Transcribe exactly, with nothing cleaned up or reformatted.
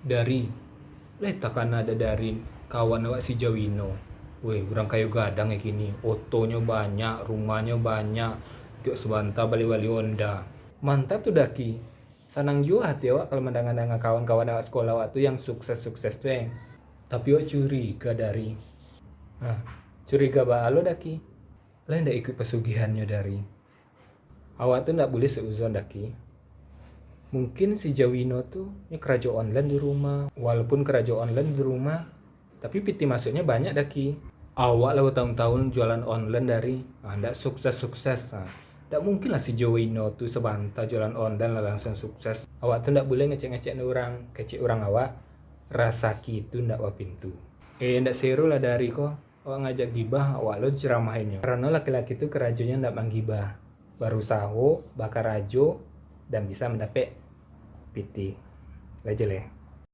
Dari, lai takana ado dari kawan awak si Jawino. Weh, urang kayo gadang e kini, otonyo banyak, rumahnyo banyak, tiok sabanta bali-bali Honda. Mantap tu Daki, sanang juo hati awak kalau mandanga-danga kawan-kawan awak sekolah awak tu yang sukses-sukses tu e. Tapi awak curiga Dari. Nah, curiga baa lo Daki. Lai ndak ikuik pasugihannyo Dari. Awak tu ndak buliah seuzon Daki. Mungkin si Jawino tu nyo karajo online di rumah. Walaupun karajo online di rumah, tapi pitih masuknyo banyak Daki. Awak lah batahun-tahun jualan online Dari, ah, ndak sukses-sukses. Ah, ndak mungkin lah si Jawino tu sabanta jualan online lah langsuang sukses. Awak tu ndak buliah ngecek-ngecek urang, kecek urang awak, rasaki tu ndak bapintu. Eh, ndak sero lah Dari ko. Awak ngajak gibah, awak lo diceramahinnyo. Karano laki-laki tu karajonyo ndak manggibah, barusaho, bakarajo, dan bisa mandapek pitih. Lah jaleh.